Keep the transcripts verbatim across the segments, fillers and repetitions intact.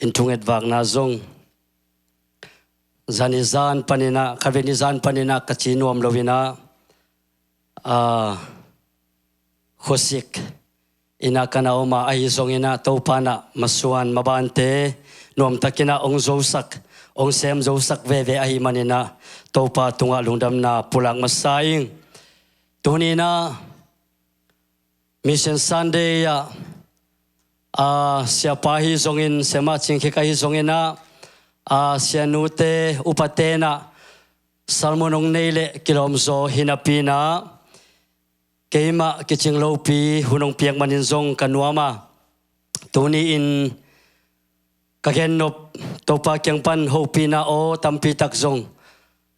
in thunget vakna zong zani zan paninah, khatvei ni zan paninah ka ci nuam loinah, a, khuasik inah ka na om a, ahi zonginah Topa inah masuan mabante nuamtakinah ong zosak, ong sem zosak veve ahi maninah Topa tungah lungdamna pulak masa ing. Tuninah Mission Sunday ah, a, siapa ahi zongin, siamah Cing Khik ahi zonginah, a, sianute upate inah sermon ong nei leh kilawmzaw hi napi inah keimah kicing lopi hun ong piak manin zong ka nuam a, tuni-in ka gennop Topa kiang pan hopihna aw tampi tak zong,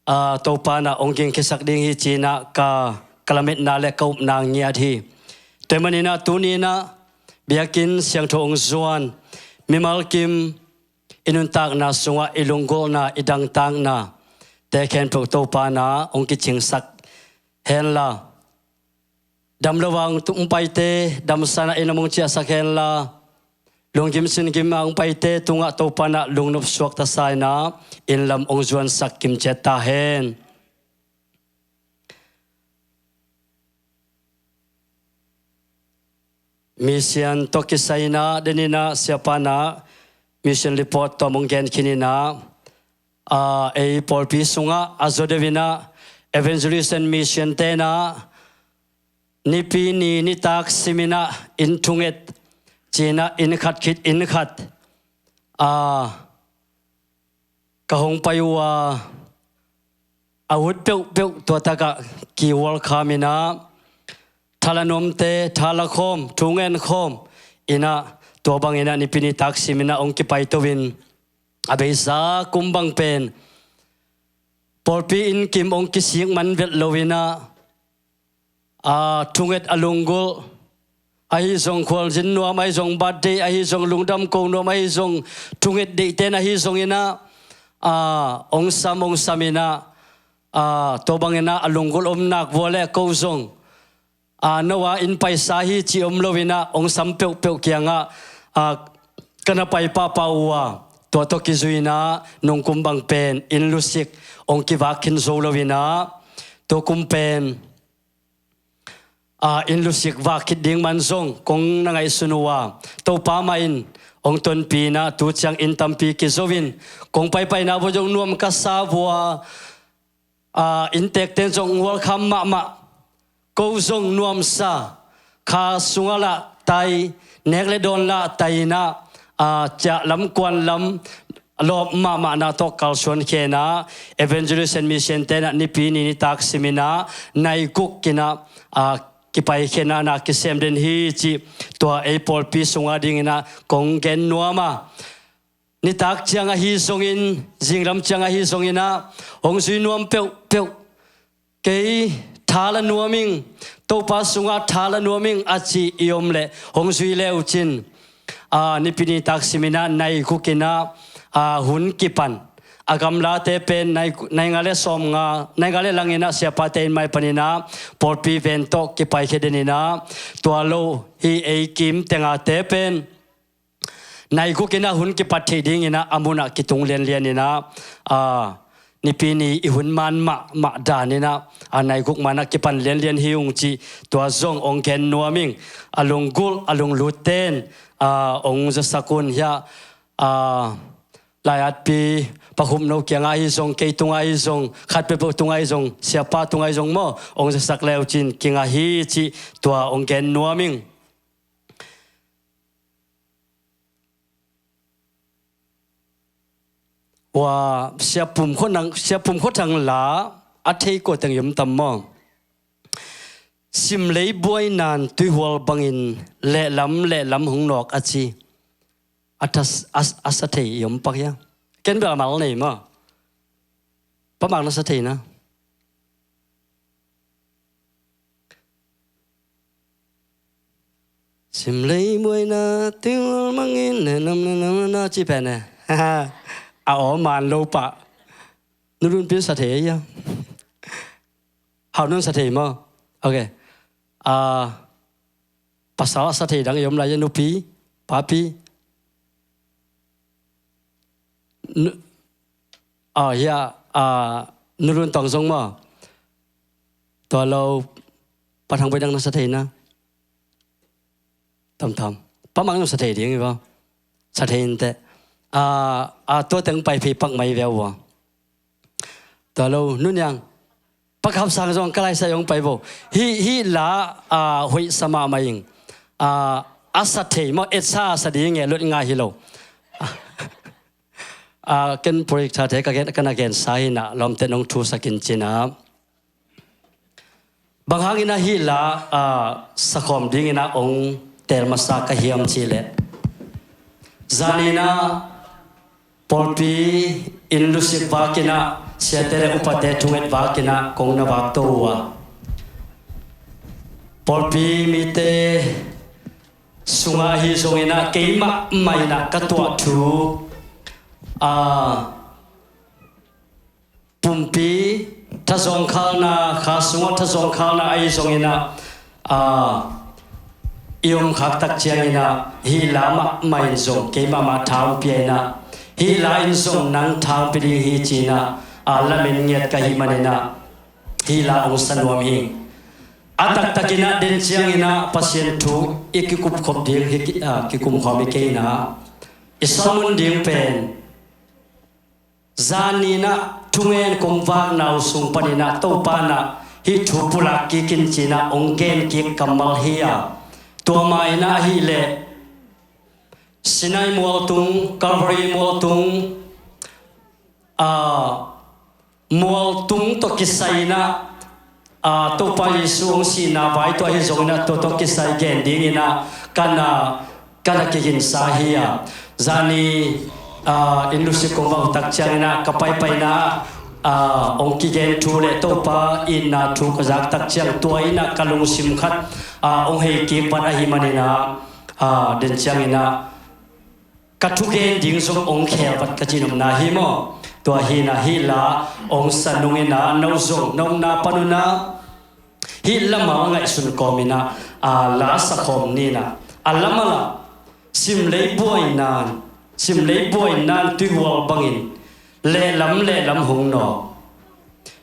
a, Topa inah ong gingkhiasak ding hi ci-inah ka, ka lametna le ka upna ngiat hi. Tua ahih maninah tuninah biakinn siangtho ong zuan mimal kim i nuntakna sungah i lunggulhna, i dangtakna te khempeuh Topa inah ong kicingsak henla, damlo a ong paite damsa inah inn lam ong ciahsak henla, lunggim singgim a ong paite tungah Topa inah lungnop suakta sa inah inn lam ong zuansak kimciat ta hen. Mission tawh kisai inah, den inah siapa inah mission report tawh ong gen khin inah, a, ei pawlpi sungah a zaw deuh inah evangelism mission te inah Nipi ni nitak siminah inn thunget ci-inah inn khat khit inn khat, a, ka hong pai uh a, a ut peuhpeuh tua takah ki-welcome inah, thala nuamte thala khawm, thungen khawm inah, tua banginah nipi nitak siminah ong kipaito in, a beisa kum bang pen pawlpi inn kim ong kisik man vet loinah, a, thunget a lunggulh, ahi zong khualzin nuam, ahi zong birthday, ahi zong lungdam ko nuam, ahi zong thunget deihten ahi zonginah, a, ong sam ong sam inah, a, tua banginah a lunggulh om nak vua le ko zong, a, no a inn paisa hi ci om loinah ong sam peuhpeuh kiangah, a, ka na pai pahpah uh a, tua tawh kizui inah nungkum bang pen inn lusik ong kivak khin zo loinah, tua kum pen, a, inn lusik vak khit ding man zong kong na ngaihsun uh a, Topa mah in ong tonpih inah tu ciang inn tampi kizo in, kong paipaina vua zong nuam ka sa vua, a, inntekten zong welcome mahmah, ko zong nuamsa, kha sungah lah tai, nek le dawn lah tai inah, a, ciah lam kuan lam lawp mahmahna tawh kalsuan khe inah, evangelism mission te inah nipi ni nitak siminah nai guk inah, a, kipai khe inah na kisem den hi cih tua ei pawlpi sungah dinginah kong gen nuam a, nitak ciang ahi zongin, zinglam ciang ahi zonginah hong zui nuam peuhpeuh, kei tha la nuam ing, Topa sungah tha la nuam ing a ci i om leh hong zui le uh cin, a, nipi nitak siminah nai guk inah, a, hun kipan, a gamlate pen nai, nai nga le sawm nga, nai nga le lang inah siapate inn mai paninah pawlpi ven tawh kipai khe den inah, tua lo hi ei kim tengate pen nai guk inah hun kipat theih dinginah a munah kitung lianlian inah, a, nipi ni i hun man mahmah dan inah, a, nai guk manah kipan lianlian hi ung cih tua zong ong gen nuam ing. A lunggulh a lunglut ten, a, ong zasak un hiah, a, lai-atpi Pa Khupno kiangah ahi zong, kei tungah ahi zong, khat peuhpeuh tungah ahi zong, siapa tungah ahi zong maw, ong zasak le uh cin kinga hi cih tua ong gen nuam ing. Ua, Sia Pum Khua Nang, Sia Pum Khua Thang la a thei kua teng i om tam maw? Simlei buai nan tuihual bangin lehlam lehlam hong nawk a ci. A thas, a, a sa thei i om pak hia? Ken bel a mal nei maw? Pa Mak na sa thei na. Simlei buaina tuihual bangin ne nam ne nam na ci pen ne. A aw man lo pah. Nu Lun Pin sa thei a ia. Hau Nun sa thei maw? Ok. A, pasal a sa thei dang i om lai ia, nupi, papi. Nu, ah, hia, ah, Nu Lun Tawng zong maw. Tua lo, Pa Thang Boi dang na sa thei na. Tam tham. Pa Mang zong sa thei ding hi ba. Sa thei in teh. Ah, ah, tua teng pai phei pak mai ve uh a. Tua lo, Nu Niang. Pa Kap Sang zong ka lai sa hong pai bo. Hih, hih la, ah, hoih sa mahmah ing. Ah, a sa thei maw, etsa a sa ding e, lut ngai hi lo. Ah, ken project thate ka gen, ka na gensa hi na, lawmte nong thu sa kin ci na. Bang hangin a hih la, ah, sakhawm dingin a hong tel masa ka hiam cih leh. Zanin a pawlpi in lusik vakin a, siate le upate thunget vakin a, kong na vak to uh a. Pawlpi mite sungah ahi zongin a, keimah mah in a ka tuah thu, ah, pumpi thazawngkhalna, kha sungah thazawngkhalna ahi zongin a, ah, i om khak tak ciangin a, hih la mahmah in zong keimah mah tha hong pia in a, hih la in zong nang tha hong pia ding hi ci-in a, ah, lamen ngiat ka hih manin a, hih la hong sa nuam hi. A taktakin a den ciangin a Pasian thu i kikupkhop ding hi, ah, kikumkhawm hi kei in a, i sermon ding pen zanin a thungen kong vakna uh sung panin a Topa in a hih thu pulak kik in ci-in a hong gen kik kammal hi a. Tua mah in a ahih leh Sinai mualtung, Calvary mualtung, ah, mualtung tawh kisai in a, ah, Topa Jesu hong sihna vai tua ahi zongin a tua tawh kisai gen dingin a ka na, ka na kiginsa hi a. Zani, ah, inn lusik kong va uh tak ciangin a ka paipaina, ah, hong kigen thu le Topa itna thu ka zak tak ciang tua in a ka lungsim khat, ah, hong hei kik vat ahi manin a, ah, den ciangin a ka thugen ding zong hong khel vat ka ci nopna hi maw? Tua hi in a hih la hong sa nung in a no zong na omna pan un a hih lamal ngaihsun kawm in a, a, la sakhawm ni in a, a lamal ah sim lei buai nan, sim lei buai nan tuihual bangin lehlam lehlam hong nawk.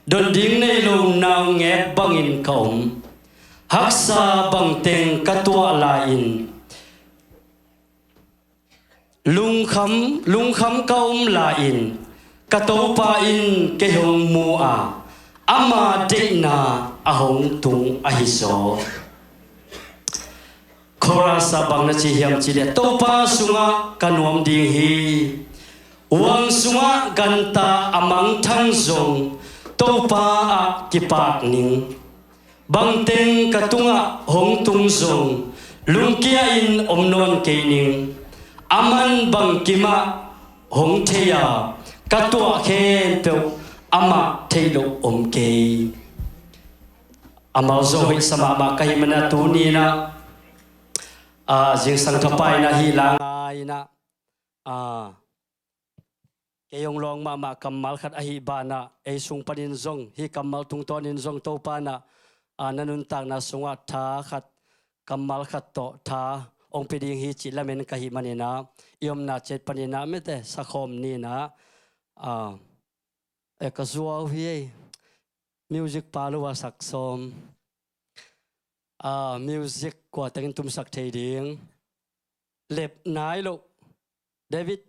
Don ding nei lo naungek bangin ka om. Haksa bangteng ka tuah lai in lungkham, lungkham ka om lai in ka Topa in kei hong mu a, ama deihna a hong tung ahi zaw. Chorus ah bang na ci hiam cih leh, Topa sungah ka nuam ding hi. Huang sungah ganta a mangthang zong Topa ah kipak ning. Bangteng ka tungah hong tung zong lungkia in om nawn kei ning. Aman bangkim ah hong thei a, ka tuah khempeuh amah theih loh om kei. A malzaw hoih sa mahmah ka hih manin a tuni in a, a, zingsang thapai in a hih la ngai in a, a, kei hong lawng mahmah kammal khat ahih banah, ei sung panin zong, hih kammal tungtawnin zong Topa in a, a, na nuntakna sungah tha khat, kammal khat tawh tha hong pia ding hi cih lamen ka hih manin a, i omna ciat panin a mete sakhawm ni in a, a, e ka zuau hi ei, music pa lo a sak sawm. A, music kua tengin tumsak thei ding. Lep nai lo. David.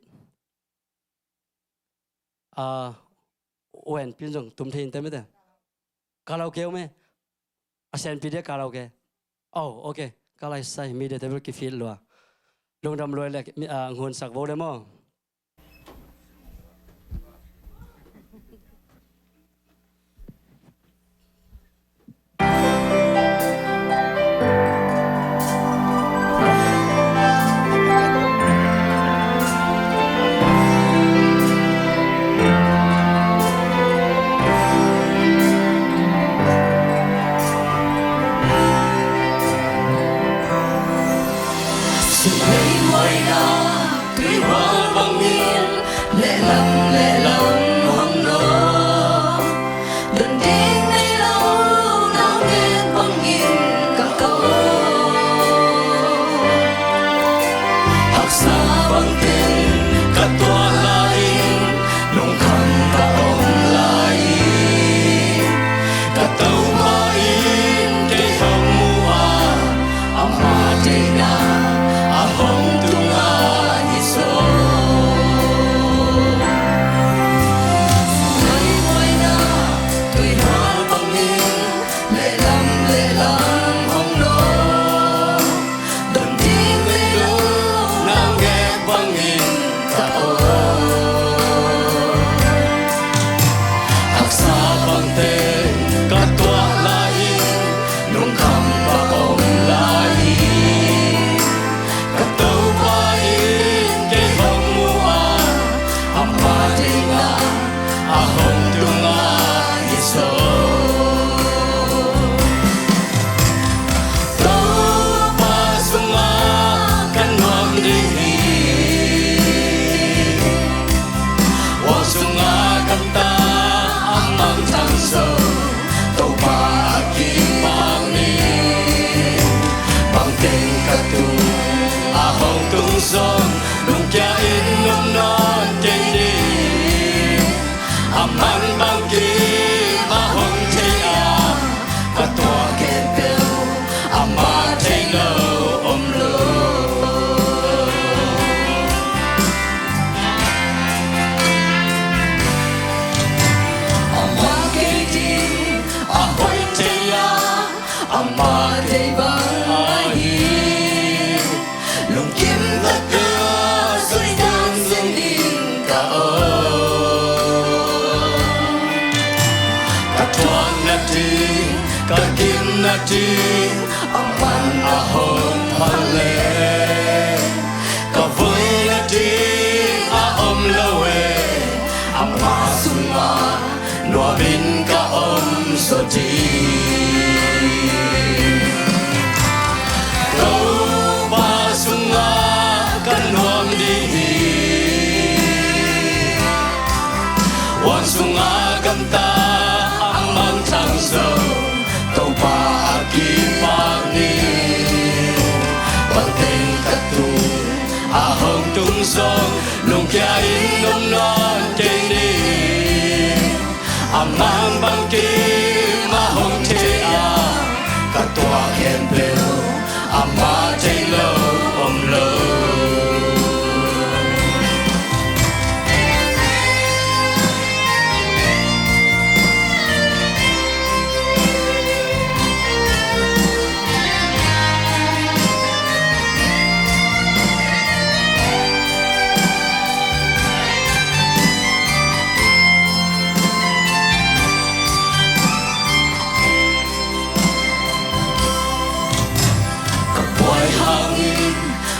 A, wen pin zong tum thei in te mete. Karaoke om e. A sen pi dia karaoke. Oh, ok. Ka lai sai, mi dia te bel ki feel lua. Lungdam lua le, mi, a, ngun sak vo le maw. Ka thuak nading, ka gim nading, a man a hong pha leh, ka vui nading a om lo e, ama sungah nuamin ka om zaw ding. Topa sungah ka nuam ding hi. Huang sungah gamta a mangthang zong, Topa a kipak ni. Bang teng ka tung, a hong tung zong, lungkia in om nawn kei ni. Amah bang kim a hong thei a, ka tuak khempeuh amah thei lo om lo. Ka buai hangin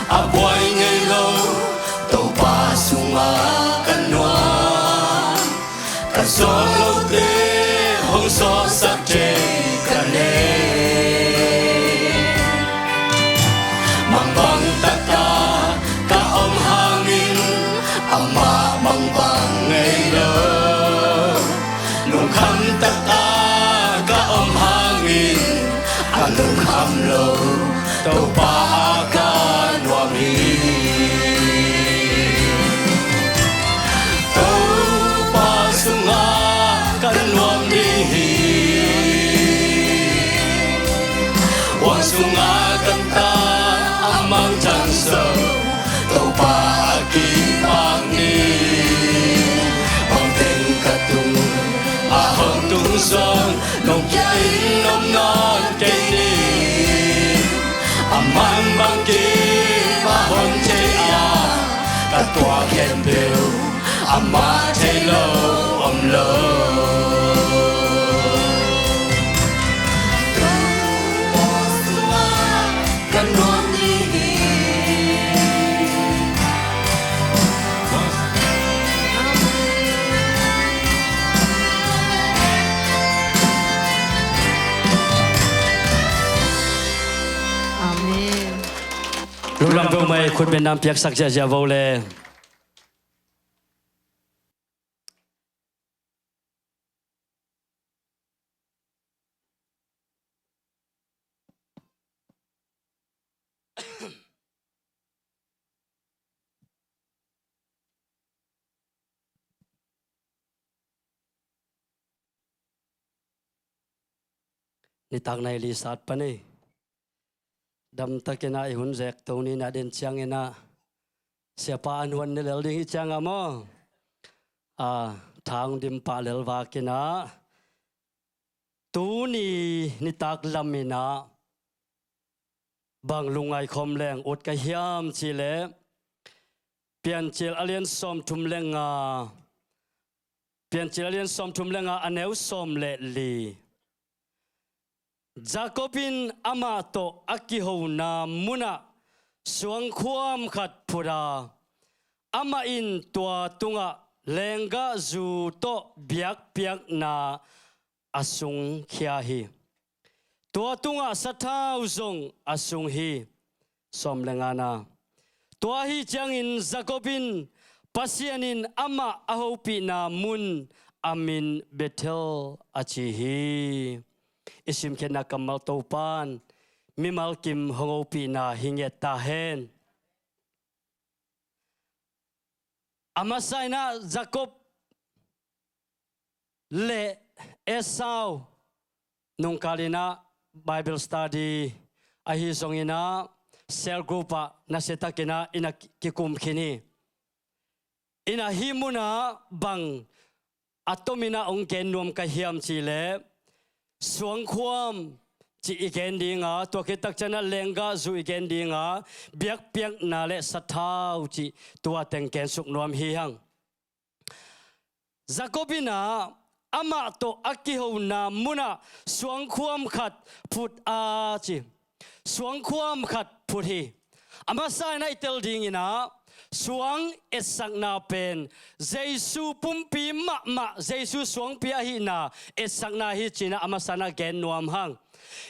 a buai ngei lo Topa sungah ka nuam. Ka zawh lote hong zawhsak thei ka nei. Mangbang taka ka om hangin amah mangbang ngei lo. Lungkham taka ka om hangin a lungkham lo Topa a ka nuam hi. Topa sungah ka nuam ding hi. Huang sungah gamta a mangthang zong, Topa a kipak ni. Bang teng ka tung, a hong tung zong, lungkia in om nawn kei ni. Amah bang kim a hong thei a, ka tuak khempeuh amah thei lo om lo. Ka nuam ni hi. Amen. Lungdam peuhmah, khut bengna piaksak ziahziah vo le. Nitak nai li sat pan ei. Damtakin ah i hun zek to ni, na den ciangin ah Siapa an huan ne lel ding hi ciang ah maw? A, thang dim pah lel vakin ah, tuni nitak lamin ah bang lungngai khawm leng ut ka hiam cih leh, Piancil a lian sawmthum le nga, Piancil a lian sawmthum le nga, a neu sawm le li. Jacob in amah tawh a kihona munah suangkhuam khat phut a, amah in tua tungah lenggahzu tawh biakpiakna a sungkhia hi. Tua tungah sathau zong a sung hi. Sawm le ngana. Tua ahi ciangin Jacob in Pasian in amah a hopihna mun a min Bethel a ci hi. I simkhiatna kammal Topan mimal kim hong hopihna hi ngiat ta hen. A masa in ah Jacob le Esau nungkal in ah Bible study ahi zongin ah cell group ah nasiatakin ah i na kikum khin hi. In ah hih munah bang a tomin ah hong gen nuam ka hiam cih leh, suangkhuam cih i gen ding a, tua khit tak ciangin ah lenggahzu i gen ding a, biakpiakna le sathau cih tua teng gensuk nuam hi hang. Jacob in ah amah tawh a kihona munah suangkhuam khat phut a ci. Suangkhuam khat phut hi. A masa in ah i tel dingin ah suang etsakna pen Jesu pumpi mahmah, Jesu suangpi ahihna etsakna hi ci-in ah a masa in ah gen nuam hang.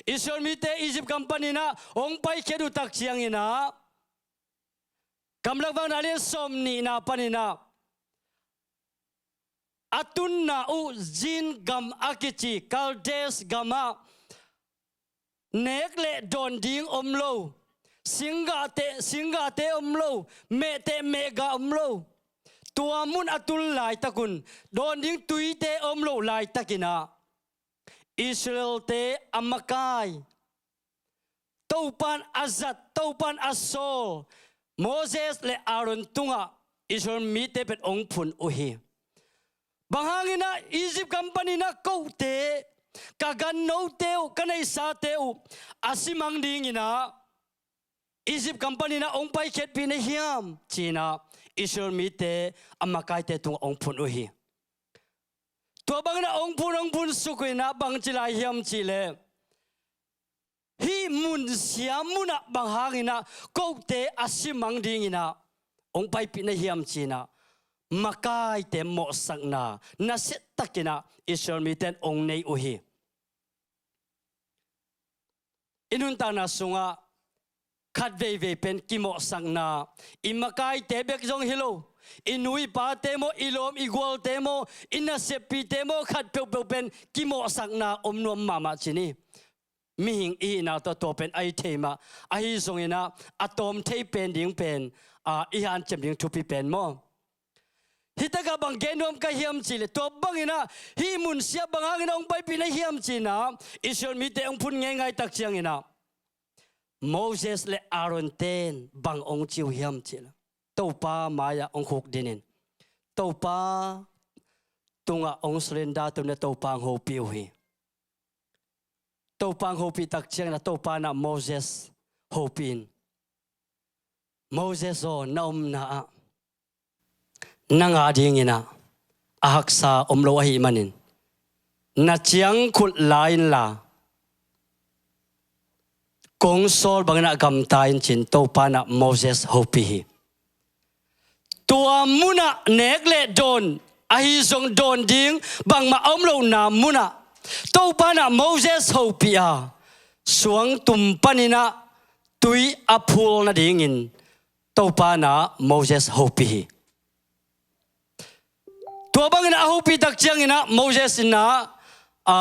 Israel mite Egypt gam panin ah hong paikhiat uh tak ciangin ah, Gamlak Vakna lian sawm nihna panin ah a tunna uh Zin gam a kici Kaldes gamah nek le dawn ding om lo, singgahte, singgahte om lo, mehteh mehgah om lo. Tua mun a tun laitak un dawn ding tuite om loh laitakin ah Israelte a makai, Topa'n a zat, Topa'n a sawl Moses le Aaron tungah Israel mite pen hong phun uh hi. Bang hangin ah Egypt gam panin ah kote, ka gannote uh, ka neihsate uh a simang dingin ah Egypt gam panin ah hong paikhiatpih na hiam ci-in ah Israel mite a makaite tungah hong phun uh hi. Tua bangin ah hong phun, hong phun suk uh in ah bang ci lai hiam cih leh, hih mun sia munah bang hangin ah kote a simang dingin ah hong paipih na hiam ci-in ah makaite mawhsakna nasiatakin ah Israel mite in hong nei uh hi. I nuntakna sungah khat veivei pen kimawhsakna, i makaite bek zong hi lo, i nu i pate maw, i lawm i gualte maw, i naseppihte maw, khat peuhpeuh pen kimawhsakna om nuam mahmah ci ni. Mihing i hihna tawh tua pen a hi thei mah. Ahi zongin ah a tawm thei pen ding pen, a, i hanciam ding thupi pen maw? Hih takah bang gen nuam ka hiam cih leh, tua bangin ah hih mun sia bang hangin ah hong paipih na hiam ci-in ah Israel mite hong phun ngeingai tak ciangin ah Moses le Aaron ten bang hong ci uh hiam cih leh, Topa mai-ah hong khukdin in Topa tungah hong surrender to in ah Topa hong hopih uh hi. Topa hong hopih tak ciangin ah Topa in ah Moses hopih in, Moses aw, na omna ah nang a dingin ah a haksa om lo ahih manin na ciangkhut la inla kong sawl bangin ah gamta in ci-in Topa in ah Moses hopih hi. Tua munah nek le dawn, ahi zong dawn ding bangmah a om lohna munah Topa in ah Moses hopih a, suangtum panin ah tui a phul nadingin Topa in ah Moses hopih hi. Tua bangin ah a hopih tak ciangin ah Moses in ah, a,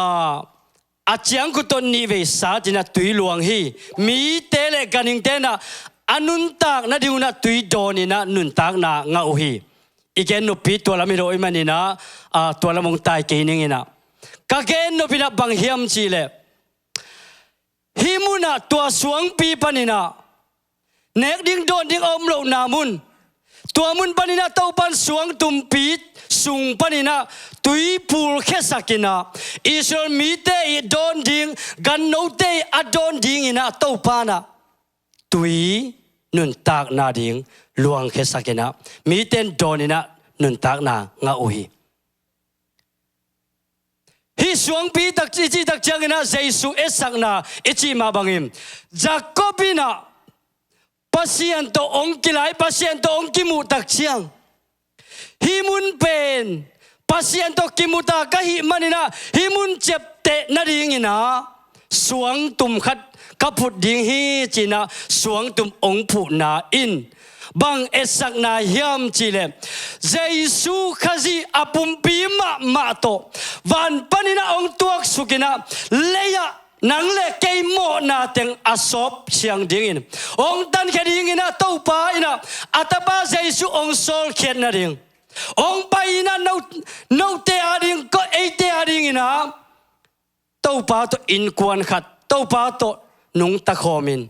a ciangkhut tawh nih vei sat in ah tui luang hi. Mite le ganhingte in ah a nuntak nading un ah tui dawn in ah nuntakna ngah uh hi. I gen noppi tua lam hi lo ahih manin ah, a, tua lam hong tai kei ning in ah. Ka gen nop in ah bang hiam cih leh, hih munah tua suangpi panin ah nek ding dawn ding a om lohna mun, tua mun panin ah Topa in suangtumpi sung panin ah tui phulkhiasak in ah Israel mite i dawn ding, gannote i a dawn dingin ah Topa in ah tui nuntakna ding luangkhiasak in ah mite in dawn in ah nuntakna ngah uh hi. Hih suangpi tak i cih tak ciangin ah Jesu etsakna i cih mah bangin Jacob in ah Pasian tawh hong kilai, Pasian tawh hong kimuh tak ciang, hih mun pen Pasian tawh kimuta ka hih manin ah hih mun ciapteh nadingin ah suangtum khat ka phut ding hi ci-in ah suangtum hong phuhna in bang etsakna hiam cih leh, Jesu Khazih a pumpi mahmah tawh van panin ah hong tuaksuk in ah lei-ah nang le kei mawhna teng a sawp siang dingin hong tankhia dingin ah Topa in ah a tapa Jesu hong sawlkhiat nading, hong pai in ah no, note a ding, ko eite a dingin ah Topa tawh innkuan khat, Topa tawh nungta khawmin,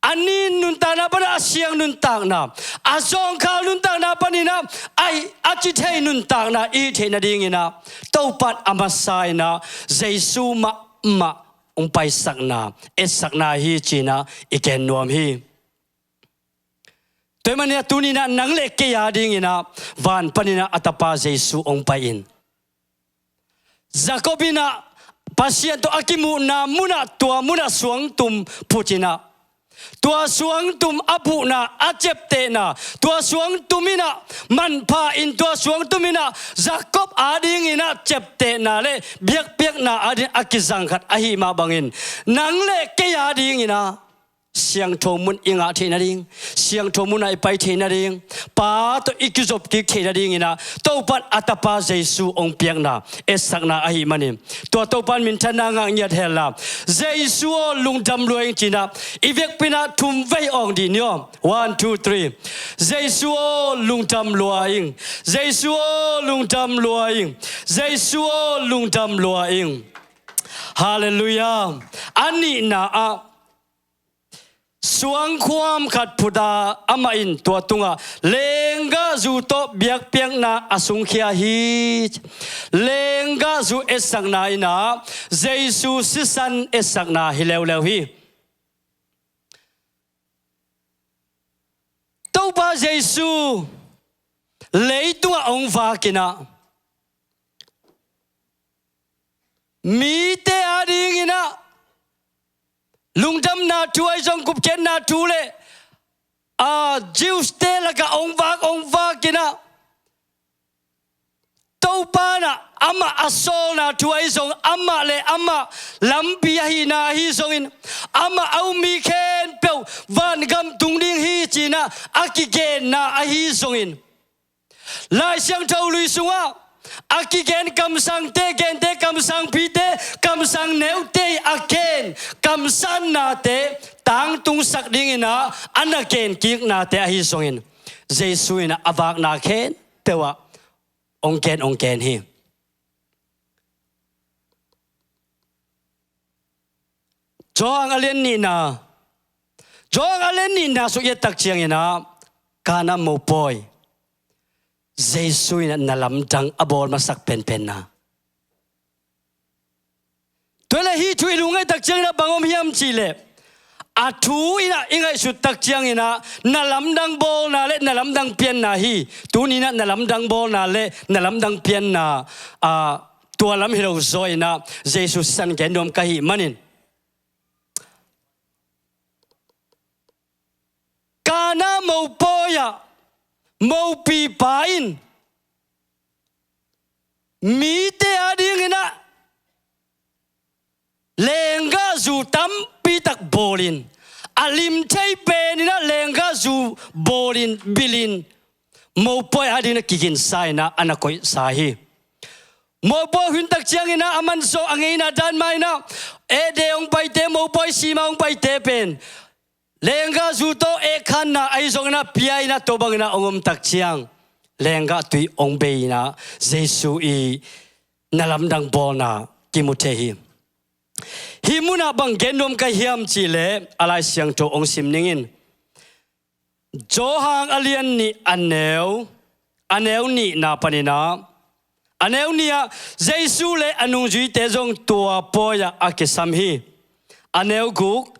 a nin nuntakna panin ah a siang nuntakna, a zawngkhal nuntakna panin ah a, a ci thei nuntakna i hih theih nadingin ah Topa in a masa in ah Jesu mahmah hong paisakna, etsakna hi ci-in ah i gen nuam hi. Tua ahih manin ah tuni-in ah nang le kei a dingin ah van panin ah a tapa Jesu hong pai in, Jacob in ah Pasian tawh a kimuhna munah, tua munah suangtum phut in ah, tua suangtum a phuhna, a ciaptehna, tua suangtum in ah manpha in, tua suangtum in ah Jacob a dingin ah ciaptehna le biakpiakna a dingin a kizang khat ahih mah bangin, nang le kei a dingin ah siangtho mun i ngah theih nading, siangtho munah i pai theih nading, Pa tawh i kizop kik theih nadingin ah Topa in a tapa Jesu hong piakna, etsakna ahih manin, tua Topa in minthanna ngah ngiat hen la. Jesu aw, lungdam lua ing ci-in ah i vekpi-in ah thum vei awng dih ni aw. One, two, three. Jesu aw, lungdam lua ing. Jesu aw, lungdam lua ing. Jesu aw, lungdam lua ing. Halleluiah. A nihna ah, suangkhuam khat phut a, amah in tua tungah lenggahzu tawh biakpiakna a sungkhia hi. Lenggahzu etsakna in ah Jesu sisan etsakna hi leuleu hi. Topa Jesu leitungah hong vak in ah, mite a dingin ah lungdamna thu ahi zong, gupkhiatna thu le, a, Jews-te lakah hong vak, hong vak in ah, Topa in ah amah a sawlna thu ahi zong, amah le amah lampi ahihna ahi zongin, amah a um mi khempeuh vangam tung ding hi ci-in ah a kigenna ahi zongin, Lai Siangtho lui sungah a kigen kamsangte, gente, kamsangpite, kamsang neute a gen kamsannate tangtungsak dingin ah a na genkiknate ahi zongin, Jesu in ah a vakna khempeuh ah hong gen, hong gen hi. Johan a lian nihna, Johan a lian nihna suk i et tak ciangin ah, Kana mopawi, Jesu in ah na lamdang a bawl masak penpenna. Tua leh hih thu i lungngaih tak ciangin ah bang om hiam cih leh, a thu in ah i ngaihsut tak ciangin ah na lamdang bawlna le na lamdang pianna hi. Tuni-in ah na lamdang bawlna le na lamdang pianna, a, tua lam hi lo zaw in ah Jesu sisan gen nuam ka hih manin, Kana mopawi ah mopipa in mite a dingin ah lenggahzu tampi tak bawlin, a lim thei penin ah lenggahzu bawlin, bilin, mopawi a dingin ah kiginsa in ah a na koihsa hi. Mopawi hun tak ciangin ah a mansawn a ngeina dan mah in ah, eh, dei hong paite, mopawi sima hong paite pen lenggahzu tawh eh khanna ahi zongin ah pia in ah tua bangin ah hong om tak ciang, lenggah tui hong bei in ah Jesu i na lamdang bawlna kimu thei hi. Hih munah bang gen nuam ka hiam cih leh, a Lai Siangtho hong sim ning in. Johan a lian nih, a neu, a neu nihna panin ah, a neu nih ah Jesu le a nungzuite zong tua pawi ah a kisam hi. A neu guk,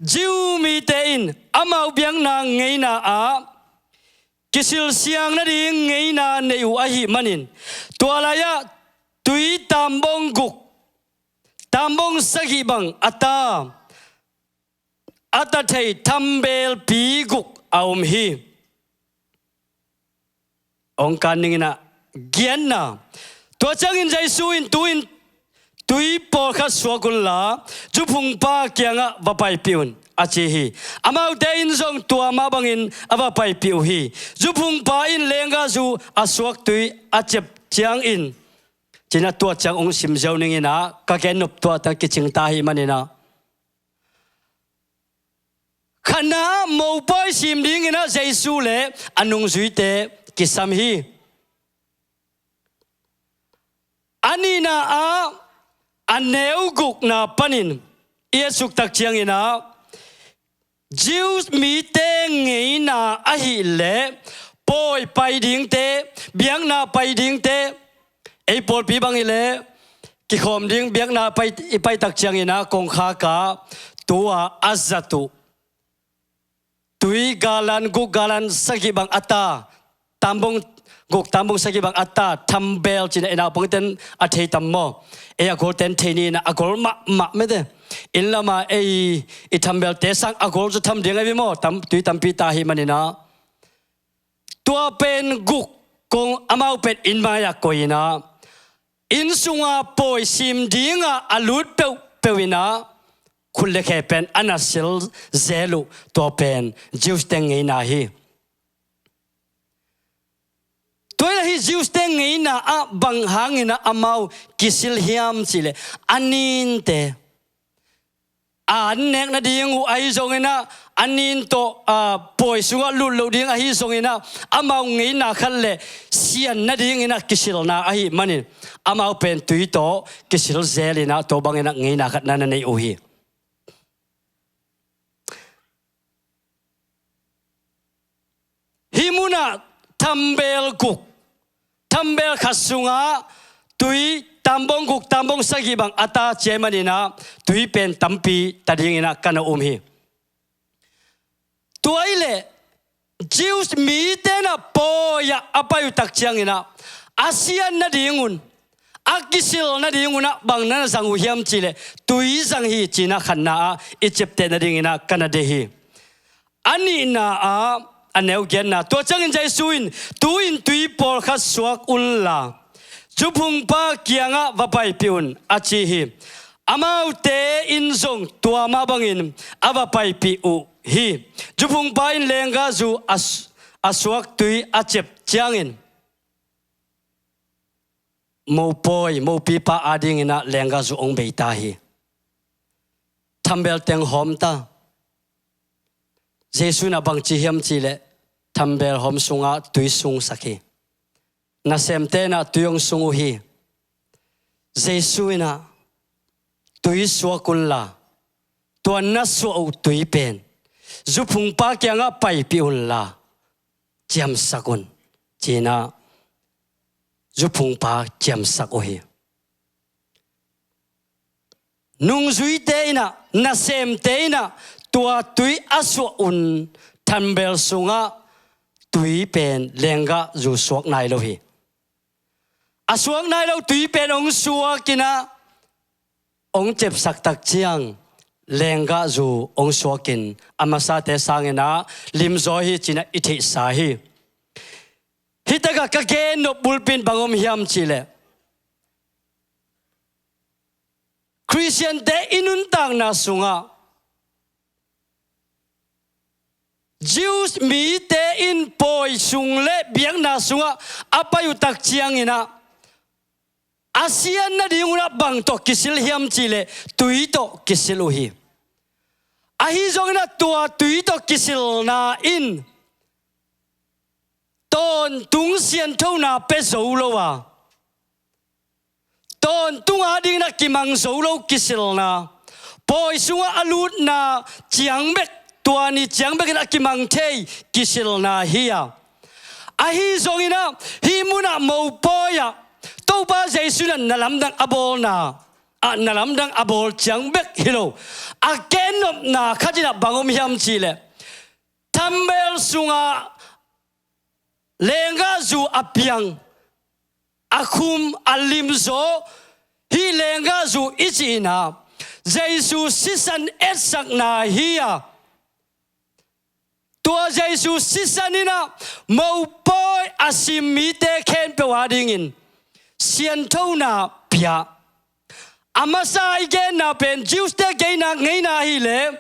Jew mite in amau biakna ngeina ah kisilsiang nading ngeina nei uh ahih manin, tua lai-ah tui tambong guk, tambong sagih bang a ta, a ta thei thambelpi guk a om hi. Hong kan ning in ah, giatna. Tua ciangin Jesu in, tu-in tui pawlkhat suak unla, zuphungpa kiangah va paipih un, a ci hi. Amaute in zong tua mah bangin a va paipih uh hi. Zuphungpa in lenggahzu a suak tui a ciap ciangin, ci-in ah tua ciang hong sim ziau ning in ah, ka gennop tua tang kicing ta ahih manin ah, khatna ah mopawi sim dingin ah Jesu le a nungzuite kisam hi. A nihna ah, a neu gukna panin i et suk tak ciangin ah, Jews mite ngeina ahih leh pawi pai dingte, biakna pai dingte, ei pawlpi bang hi leh kikhawm ding biakna pai, i pai tak ciangin ah kongkhak ah tua a zat uh tui galan guk galan sagih bang a ta, tambong guk tambong sagih bang a ta, thambel ci-in a, i naupangten a thei tam maw? Ei a golten thei ni-in a, a gol mahmah mete. Inn lama ei i thambelte sang a gol zaw tham ding ahi ve maw? Tam, tui tampi ta ahih manin a, tua pen guk kong amau pen inn mai-ah koih-in a, inn sunga pawi sim dinga a lut peuhpeuh in a, khut le khe pen a na sil zel uh. Tua pen Jews-te ngeina hi. Tua hi a, hih Jews-te ngeina ah bang hangin a amau kisil hiam cih leh, a ninte, a an nek nading uh ahi zongin a, a nin tawh, a, pawi sungah lut loh ding ahi zongin a, amau ngeina khat leh sian nadingin a kisilna ahih manin, amau pen tui tawh kisil zel in a, tua bangin a ngeina khat na na neih uh hi. Hih munah thambel guk, thambel khat sungah tui tambong guk tambong sagih bang a ta ci ahih manin a, tui pen tampi ta dingin a ka na um hi. Tua hi leh Jews mite in a pawi-ah a pai uh tak ciangin a, a sian nadingun, a kisil nadingun a bang na na zang uh hiam cih leh, tui zang hi ci-in a khatna ah i ciapteh nadingin a ka na deih hi. A nihna ah a neu giatna, tua ciangin Jesu in, tu-in tui pawlkhat suak unla, zuphungpa kiangah va paipih un, a ci hi. Amaute in zong tua mah bangin a va paipih uh hi. Zuphungpa in lenggahzu a s-, a suak tui a ciap ciangin, mopawi, mopipa adingin a lenggahzu hong bei ta hi. Thambel teng hawm ta. Jesu in a bang ci hiam cih leh, thambel hawm sungah tui sungsak hi. Nasemte in a tui hong sung uh hi. Jesu in a, tui suak unla, tua na suah uh tui pen zuphungpa kiangah paipih unla, ciamsak un, ci-in a zuphungpa ciamsak uh hi. Nungzuite in a, nasemte in a, tua tui a suah un thambel sungah tui pen lenggahzu suak nai lo hi. A suak nai lo tui pen hong suak in a, hong ciapsak tak ciang, lenggahzu hong suak in a masate sangin a limzaw hi ci-in a i theihsa hi. Hih takah ka gen nop bulpi in bang om hiam cih leh, Khristiante i nuntakna sungah, Jews mite in pawi sung le biakna sungah a pai uh tak ciangin a, a sian nadingun a bang tawh kisil hiam cih leh, tui tawh kisil uh hi. Ahi zongin a, tua tui tawh kisilna in tawntung sianthona pia zo lo a, tawntung adingin a kimang zo lo kisilna, pawi sungah a lutna ciang bek, tua ni ciang bekin a kimang thei kisilna hi a. Ahi zongin a, hih munah mopawi ah Topa Jesu in a na lamdang a bawlna ah, na lamdang a bawl ciang bek hi lo, a gen nopna khat in a bang om hiam cih leh, thambel sungah lenggahzu a piang, a khum, a limzaw, hih lenggahzu i cih in a, Jesu sisan etsakna hi a. Tua Jesu sisan in a, mopawi a sim mite khempeuh adingin sianthona pia. A masa i genna pen Jews-te genna ngeina ahih leh,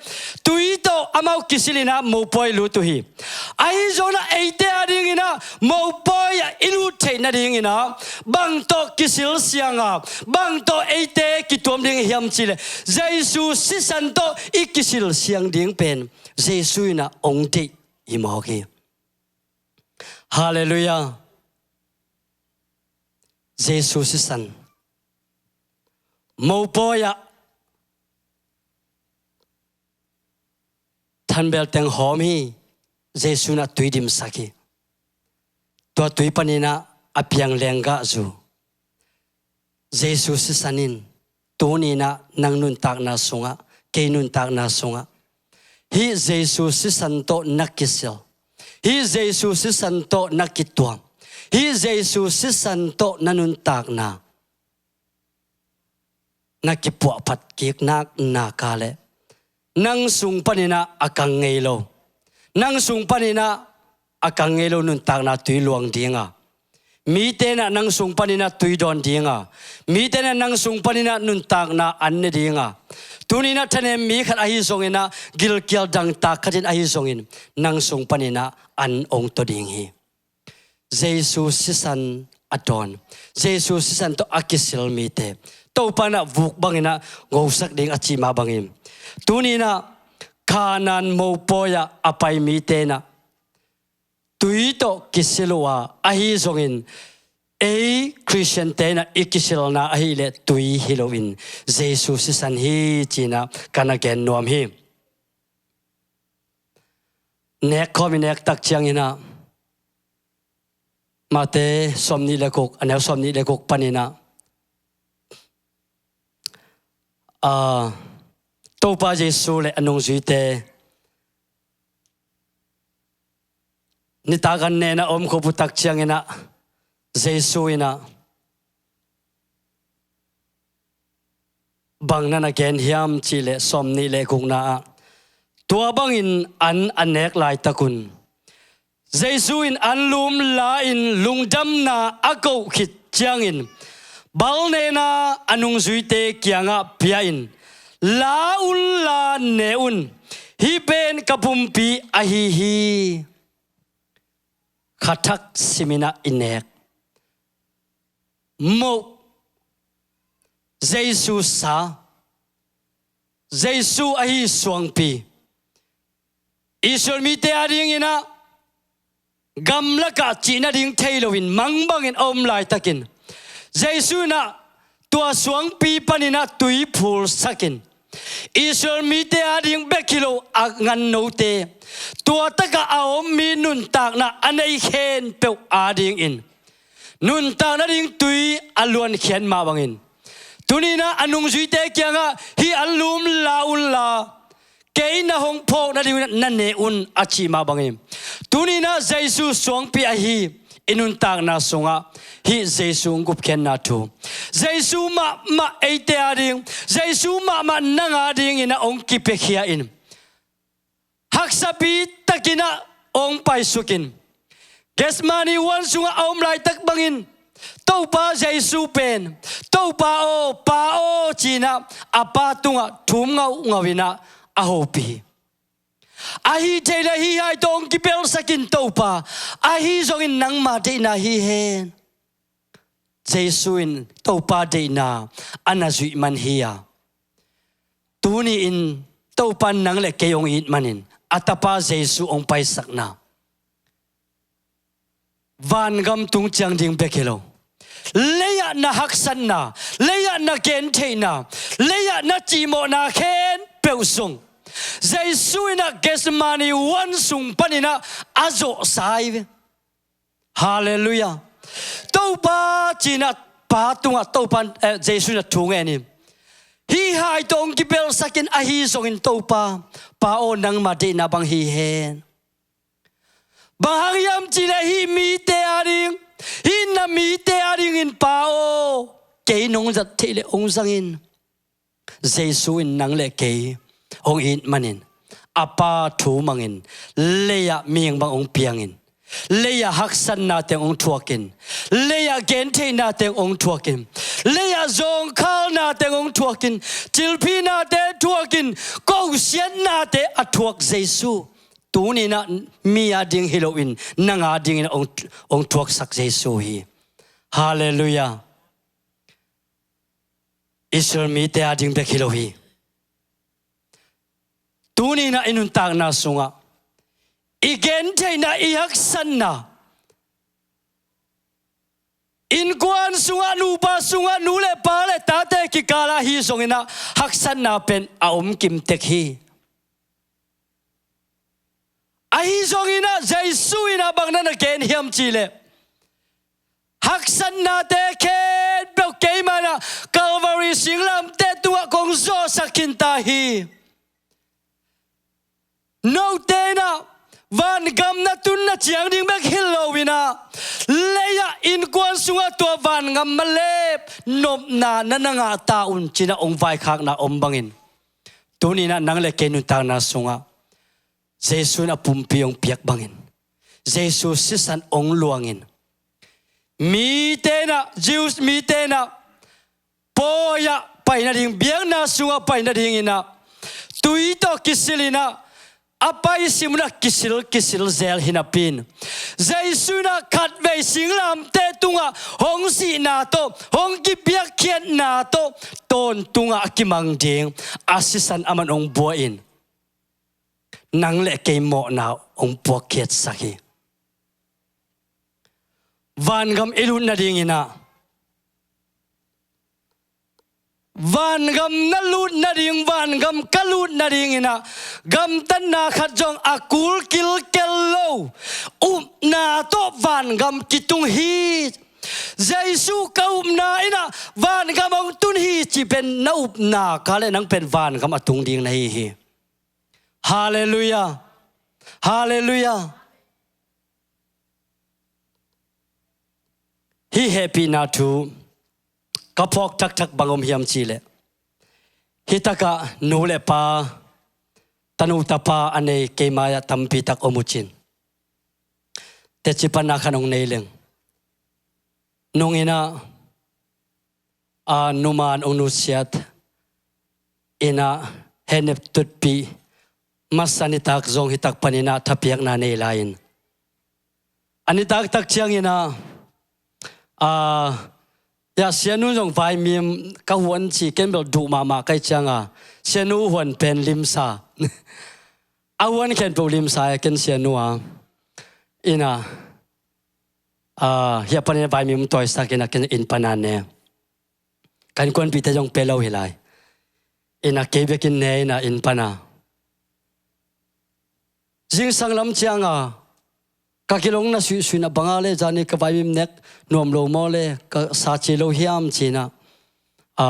tui tawh amau kisil in a mopawi lut uh hi. Ahi zongin a, eite adingin a, mopawi ah i lut theih nadingin a, bang tawh kisil siang a, bang tawh eite kituam ding hiam cih leh, Jesu sisan tawh i kisil siang ding pen Jesu in a hong deih hi mawk hi. Halleluiah. Jesu sisan. Mopawi ah thambel teng hawm hi. Jesu in a tui dimsak hi. Tua tui panin a, a piang lenggahzu, Jesu sisan in tuni in a nang nuntakna sungah, kei nuntakna sungah, Hih Jesu sisan tawh na kisil, hih Jesu sisan tawh na kituam, hih Jesu sisan tawh na nuntakna na kipuahphat kik nak nak a leh, nang sung paninah a kang ngei lo, nang sung paninah a kang ngei lo nuntakna tui luang dinga, mite inah nang sung paninah tui dawn dinga, mite inah nang sung paninah nuntakna an ne dinga, tuninah thanem mi khat ahi zonginah gilkial dangtak khatin ahi zongin nang sung paninah an ong taw ding hi. Jesu sisan a dawn, Jesu sisan tawh a kisil mite Topa inah vuk banginah ngosak ding a cih mah bangin, tuninah Kanaan mopawi-ah a pai mite inah tui tawh kisil uh a, ahi zongin ei Khristiante inah i kisilna ahileh tui hi loin Jesu sisan hi cinah ka na gen nuam hi. Nek khawm i nek tak cianginah Mate sawmnih le guk, a neu sawmnih le guk paninah, a, Topa Jesu le a nungzuite nitak an nena om khup uh tak cianginah Jesu inah bang na na gen hiam cihleh sawmnih le gukna ah, tua bangin an a nek laitakun Jesu in anlum la-in lungdamna a koh khit ciangin balnena a nungzuite kiangah pia-in, "La unla ne un, hih pen ka pumpi ahi hi." Kha thak siminah i nek moh, Jesu sa, Jesu ahi suangpi, Israel mite adinginah gamlakah cih nading thei loin mangbangin a om laitakin Jesu inah tua suangpi paninah tui phulsakin Israel mite ading bek hi lo a ngannote, tua takah a om mi nuntakna a nei khempeuh adingin nuntak nading tui a luankhiat mah bangin, tuninah a nungzuite kiangah, "Hih anlum la unla, kei na hong phawk nading na ne un," a cih mah bangin, tuninah Jesu suangpi ahi i nuntakna sungah hih Jesu hong gupkhiatna thu, Jesu mahmah eite ading, Jesu mahmah nang adinginah hong kipiakhia-in, haksapi takinah hong paisukin, Gethsemane huan sungah a om laitak bangin Topa Jesu pen, "Topa aw, Pa aw," cinah a Pa tungah thum ngauhngauh inah a hopih hi. "Ahi theileh hih hai tawh hong kibelsakin Topa, ahi zongin nangma deihna hi hen." Jesu in Topa deihna a na zuih man hi a, tuni-in Topa nang le kei hong it manin a Tapa Jesu hong paisakna vangam tung ciang ding bek hi lo, lei-ah na haksatna, lei-ah na gentheihna, lei-ah na cihmawhna khempeuh sung Jesu inah Gethsemane huan sung paninah a zawhsa hi ve. Halleluiah. "Topa," cinah Pa tungah Topa, eh, Jesu inah thu ngen hi. "Hih hai tawh hong kibelsakin, ahi zongin Topa, Pa aw, nangma deihna bang hi hen." Bang hang hiam cihleh hih mite ading, hih na mite adingin, "Pa aw, kei nong zat theih leh hong zangin." Jesu in nang le kei hong it manin a Pa thu mangin lei-ah mihing bang hong piangin, lei-ah haksatna teng hong thuakin, lei-ah gentheihna teng hong thuakin, lei-ah zawngkhalna teng hong thuakin, cilphihnate thuakin, kohsiatnate a thuak Jesu, tuninah mi ading hi loin nang adingin hong, hong thuaksak Jesu hi. Halleluiah. Israel mite ading bek hi lo hi. Tuninah i nuntakna sungah i gentheihna, i haksatna, innkuan sungah, nupa sungah, nu le pa le tate kikalah hi zonginah haksatna pen a om kimtek hi. Ahi zonginah Jesu inah bang na na gen hiam cihleh, "Haksatnate khempeuh keimah inah Calvary singlamteh tungah kong zawhsak khinta hi. Note in ah vangam na tun na ciang ding bek hi lo in ah, lei-ah innkuan sungah tua vangam malep nopna na na ngah ta un ci-in ah hong vaikhakna om bangin, tuni-in ah nang le kei nuntakna sungah Jesu in a pumpi hong piak bangin, Jesu sisan hong luangin, mite in ah, Jews mite in ah, pawi-ah pai nading, biakna sungah pai nadingin ah tui tawh kisil in ah, a paisim un ah kisil, kisil zel hi napi-in, Jesu in ah khatvei singlamteh tungah hong sihna tawh, hong kipiakkhiatna tawh tawntungah a kimang ding a sisan aman hong bua in, nang le kei mawhna hong puakkhiatsak hi. Vangam i lut nadingin ah, vangam na lut nading, vangam ka lut nadingin ah, gamtatna khat zong a kul kilkel lo upna tawh vangam kitung hi. Jesu ka upna in ah vangam hong tun hi cih pen na upna ka le nang pen vangam a tung ding na hi hi. Halleluiah. Halleluiah. Hih hehpihna thu ka phawk taktak bang om hiam cih leh, hih takah nu le pa, tanu tapa a nei kei mai-ah tampi tak om uh cin. Teci panna khat hong nei leng, nung in ah, a, numan hong nusiat in ah, hehnep tutpih masa nitak zong hih tak panin ah thapiakna nei lai-in, a nitak tak ciangin ah, a, ya, Sianu zong vaimim ka huan ci, ken bel duh mahmah ka hih ciangin, Sianu huan pen limsa. A huan khempeuh limsa e, ken Sianu a. In ah, a, hih a panin vaimim tawisak in ah ken inn pana ne. Ka innkuanpihte zong pe lo hi lai. In ah kei bekin ne in ah inn pana. Zingsang lam ciangin ka gil hong na suihsuih in ah, bang a le zani ka vaimim nek nuam lo maw le, ka sa ci lo hiam ci-in ah, a,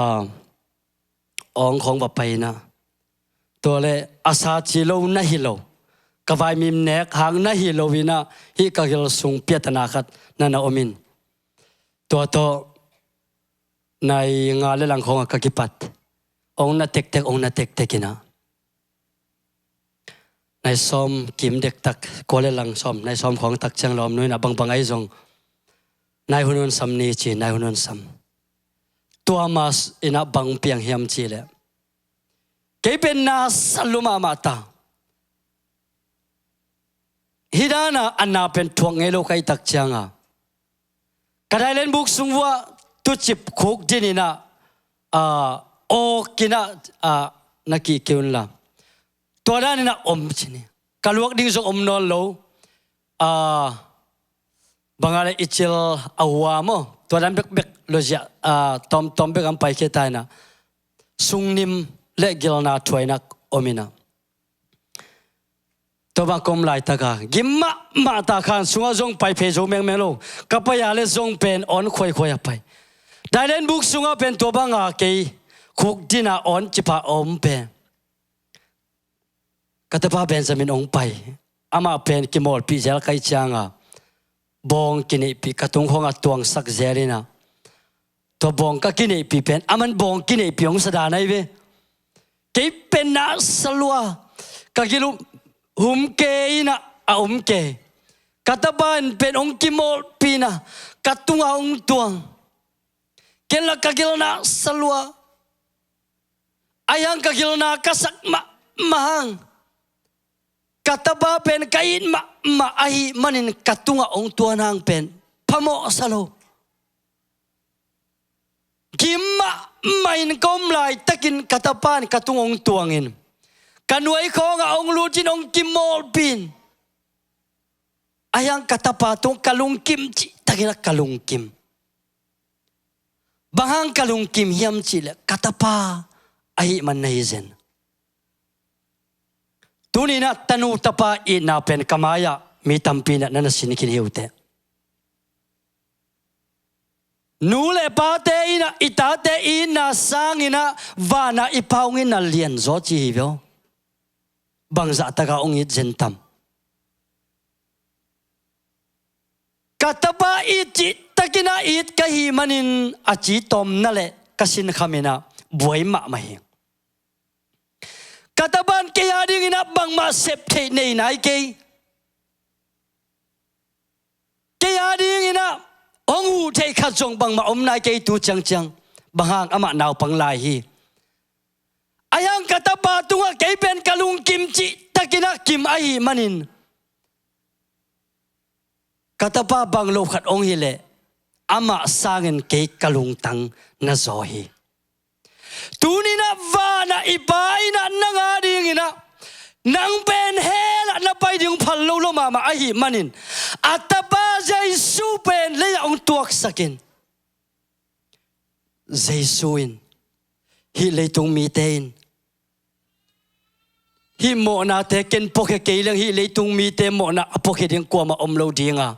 awng khawng va pai in ah, tua le a sa ci lo na hi lo, ka vaimim nek hang na hi lo in ah, hih ka gil sung piatana khat na na om in, tua tawh nai nga le lang khawngah ka kipat. Hong na tektek, hong na tektek in ah, nai sawm kim dektak, kua le lang sawm, nai sawm khawng tak ciang lawmnu in ah, bangbang ahi zong nai hun hun sam ni ci, nai hun hun sam. Tua ma-in ah bang piang hiam cih leh, kei pen na sa lua mahmah ta. Hih dan a, a na pen thuak ngei lo ka hih tak ciangin, ka dailenbuk sung vuah tucip khukdin in ah, a, awk in ah, a, na kihkei un la, tua dan in ah om ci ni. Ka luak ding zong om nawn lo. A, bang a le i cil a hua maw, tua dan bekbek lo ziah, a, tawmtawm bek a hong paikhia ta in ah, sungnim le gilna thuaina om in ah, tua bang ka om laitak a, gim mahmah ta, khan sungah zong pai phei zo mengmeng lo. Ka pai a le zong pen awn khuaikhuai a pai. Dailenbuk sungah pen tua bang a kei khukdin a awn cip a om pen, ka tapa Benjamin hong pai. Amah pen kimawlpih zel ka hih ciangin, bawng kineihpih ka tung khawngah tuangsak zel in ah, tua bawng ka kineihpih pen, aman bawng kineihpih hong sa dan ahi ve. Kei pen na sa lua, ka gil hum kei in ah, a om kei. Ka tapa in pen hong kimawlpih in ah, ka tungah hong tuang. Ken la ka gil na sa lua. Ahi hang ka gilna ka sak mahmah hang, ka tapa pen ka it mahmah ahih manin ka tungah hong tuan hang pen phamawh sa lo. Gim mahmah in ka om laitakin ka tapa in ka tung hong tuangin, ka nuai khawngah hong lutin hong kimawlpih in, ahi hang ka tapa tung ka lungkim cihtakin ah ka lungkim. Bang hang ka lungkim hiam cih leh ka tapa ahih man na hi zen. Tuni in ah tanu tapa itna pen ka mai-ah mi tampi in ah na na sin khin hi uh teh. Nu le pate in ah i tate itna sangin ah van a i Pa hong itna lianzaw ci hi ve aw. Bangzah taka hong it zen tam? Ka tapa it cihtakin a it ka hih manin a ci tawmna le ka sinkhamin ah buai mahmah hi. Ka tapa in kei a dingin ah bangmah sep theih nei nai kei. Kei a dingin ah hong huh theih khat zong bangmah om nai kei tu ciangciang. Bang hang? Amah naupang lai hi. Ahi hang ka tapa tungah kei pen ka lungkim cihtakin ah kim ahih manin, ka tapa bang lo khat hong hileh amah sangin kei ka lungtang na zaw hi. Tuni-in ah van ah i Pa in ah nang a dingin ah nang pen hell ah na pai ding phal lo lo mahmah ahih manin a tapa Jesu pen lei-ah hong tuaksak in, Jesu in hih leitung mite in hih mawhnate ken puakhia kei leng hih leitung mite mawhna a puakhia ding kuamah om lo ding a,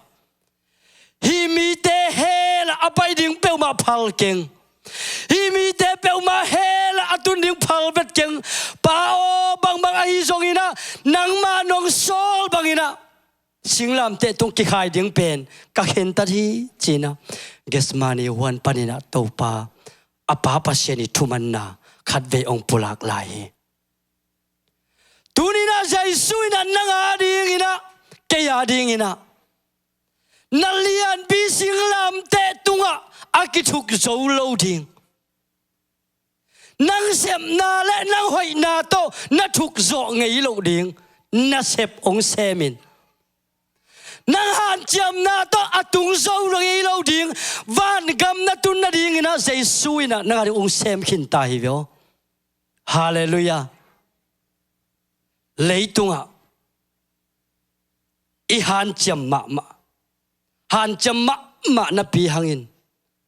hih mite hell ah a pai ding peuhmah phal keng. Hih mite peuhmah hell ah a tun ding phal vet keng. Pa aw, bangbang ahi zongin ah nangmah nong sawl bangin ah singlamteh tung kikhai ding pen ka khentat hi, ci-in ah Gethsemane huan panin ah Topa, a Pa Pasian i thumanna khatvei hong pulak lai hi. Tuni-in ah Jesu in ah nang a dingin ah, kei a dingin ah na lianpi singlamteh tungah a kithuk zo lo ding, nang sepna le nang hoihna tawh na thuk zawh ngei loh ding nasep hong sem in, nang hanciamna tawh a tung zo ngei lo ding vangam na tun nadingin ah Jesu in ah nang a ding hong sem khinta hi ve aw. Halleluiah. Leitungah i hanciam mahmah, hanciam mahmah napi hangin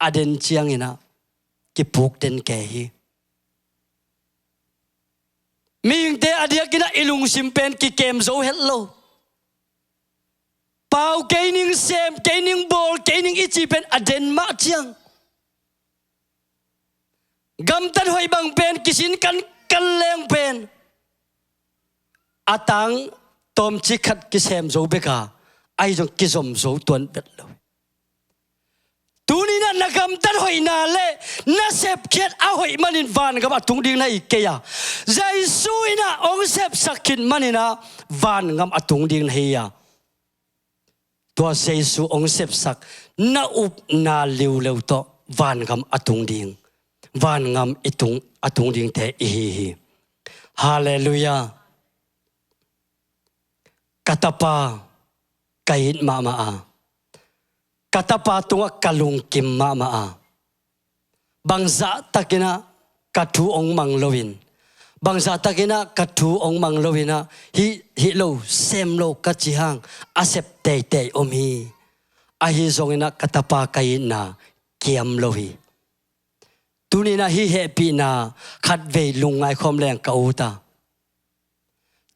a den ciangin ah kipuk den kei hi. Mihingte a diakin ah i lungsim pen kikem zo het lo. Pau kei ning, sem kei ning, bawl kei ning i cih pen a den mah ciang, gamtat hoih bang pen kisin kankan leng pen a tang tawmcik khat kisem zo bek a, ahi zong kizom zo tuan vet lo. Tuni-in ah na gamtat hoihna le na sepkhiat a hoih manin vangam a tung ding na hi kei a, Jesu in ah hong sepsak khit manin ah vangam a tung ding na hi a. Tua Jesu hong sepsak na upna liuleu tawh vangam a tung ding, vangam i tung, a tung dingte i hi hi. Halleluiah. Ka tapa ka it mahmah a, ka tapa tungah ka lungkim mahmah a, bangzah takin ah ka thu hong mang loin, bangzah takin ah ka thu hong mang loin ah hih, hih lo, sem lo ka cih hang a sep teitei om hi. Ahi zongin ah ka tapa ka itna kiam lo hi. Tuni-in ah hih hehpihna khatvei lungngai khawm leng ka ut a,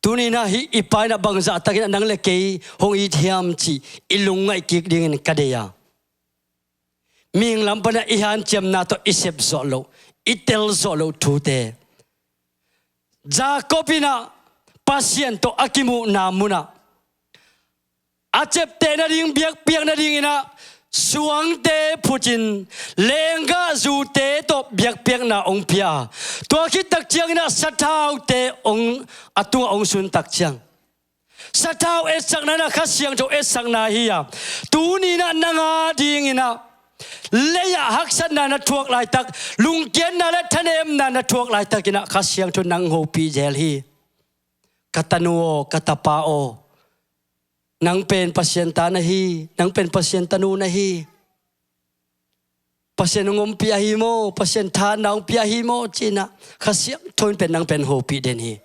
tuni-in ah hih i Pa in ah bangzah takin ah nang le kei hong it hiam cih i lungngaih kik dingin ka deih a, mihing lam panin ah i hanciamna tawh i sep zawh loh, i tel zawh loh thute. Jacob in ah Pasian tawh a kimuhna munah a ciapteh nading, biakpiak nadingin ah suangte phutin, lenggahzute tawh biakpiakna hong pia a, tua khit tak ciangin ah sathaute hong, a tungah hong sun tak ciang, sathau etsakna in ah Kha Siangtho etsakna hi a, tuni-in ah nang a dingin ah lei-ah haksatna na thuak laitak, lungkiatna le thanemna na thuak laitakin ah Kha Siangtho in nang hopih zel hi. Ka tanu aw, ka tapa aw, nang pen Pasian ta na hi, nang pen Pasian tanu na hi. Pasian hong ompih ahi maw, Pasian thahatna hong pia ahi maw, ci-in ah Kha Siangtho in pen nang pen hopih den hi.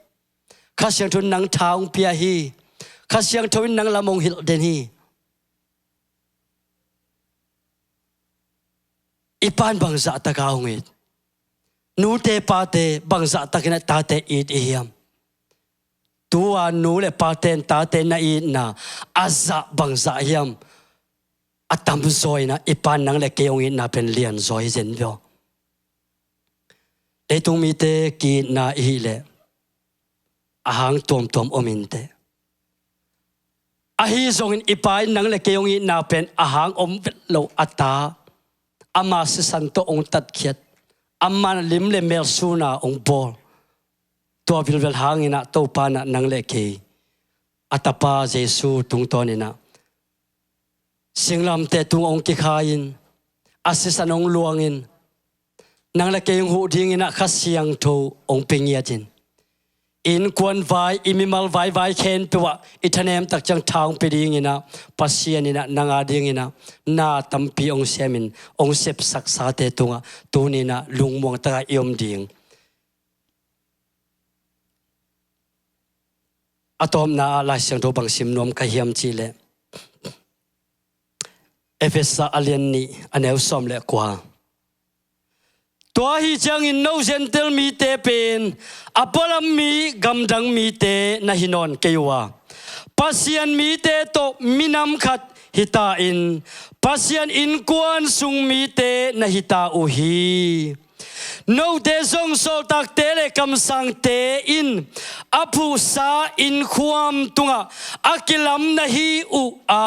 Kha Siangtho in nang tha hong pia hi. Kha Siangtho in nang lam hong hilh den hi. I Pa in bangzah takin hong it, nute pate bangzah takin a tate it i hiam? Tua nu le pate in tate na itna a zah bangzah hiam? A tamzaw in ah i Pa in nang le kei hong itna pen lianzaw hi zen ve aw. Leitung mite ki-itna i hih leh a hang tuamtuam om inteh. Ahi zongin i Pa in nang le kei hong itna pen a hang om vet lo a ta, ama sisan tawh hong tatkhiat, ama lim le mel sun a hong bawl. Tua vilvel hangin ah Topa in ah nang le kei a Tapa Jesu tungtawn in ah singlamteh tung hong kikhai in, a sisan hong luang in, nang le kei hong huh dingin ah Kha Siangtho hong pia ngiat in, innkuan vai, i mimal vaivai khempeuh ah i thanem tak ciang tha hong pia dingin ah Pasian in ah nang a dingin ah na tampi hong sem in, hong sepsaksate tungah tuni in ah lungmuang takah i om ding. A tawpna ah Lai Siangtho bang sim nuam ka hiam cih leh, Efesa a lian nih, a neu sawm le kua. Tua ahi ciangin no Gentail mite pen a pualam mi, gamdang mite na hi nawn kei uh a, Pasian mite tawh minam khat hi ta in, Pasian innkuan sung mite na hi ta uh hi. Note zong sawltakte le kamsangte in a phuhsa innkhuam tungah a kilam na hi uh a,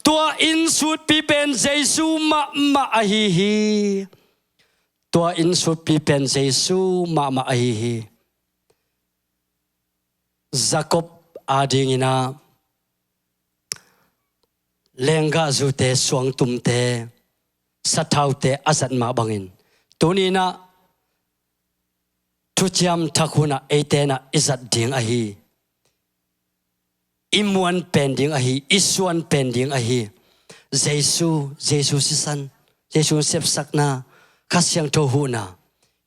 tua innsutpi pen Jesu mahmah ahi hi. Tua innsutpi pen Jesu mahmah ahi hi. Jakob a dingin ah lenggahzute, suangtumte, sathaute a zat mah bangin tuni in ah Thuciam Thak hun ah eite in ah i zat ding ahi, i muan pen ding ahi, i suan pen ding ahi Jesu, Jesu sisan, Jesu sepsakna, Kha Siangtho huhna,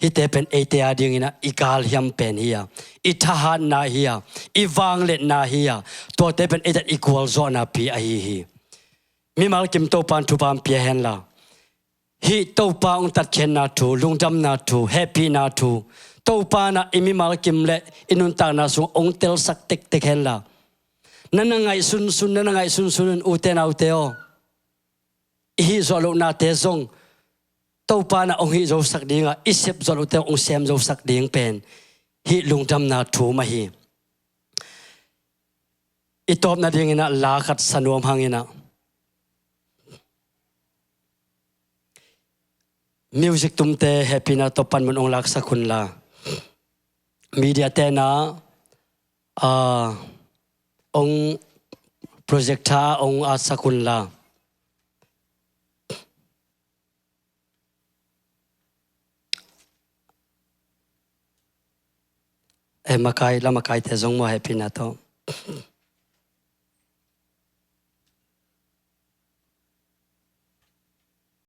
hihte pen eite a dingin ah i galhiam pen hi a, i thahatna hi a, i vangliatna hi a, tuate pen eite i gualzawhnapi ahi hi. Mimal kim Topa in thupha hong pia hen la, hih Topa hong tatkhiatna thu, lungdamna thu, hehpihna thu Topa in ah i mimal kim le i nuntakna sungah hong telsak tektek hen la, na na ngaih sunsun, na na ngaih sunsun un, ute naute aw. I hih zawh lohnate zong Topa in ah hong hih zosak ding a, i sep zawh lohte hong sem zosak ding pen hih lungdamna thu mah hi. I tawpna dingin ah la khat sa nuam hangin ah, music tumte hehpihna tawh panmun hong laksak hun la, media te in ah, ah, hong projector ah hong atsak hun la. Eh, makai, la makaite zong maw, hehpihna tawh.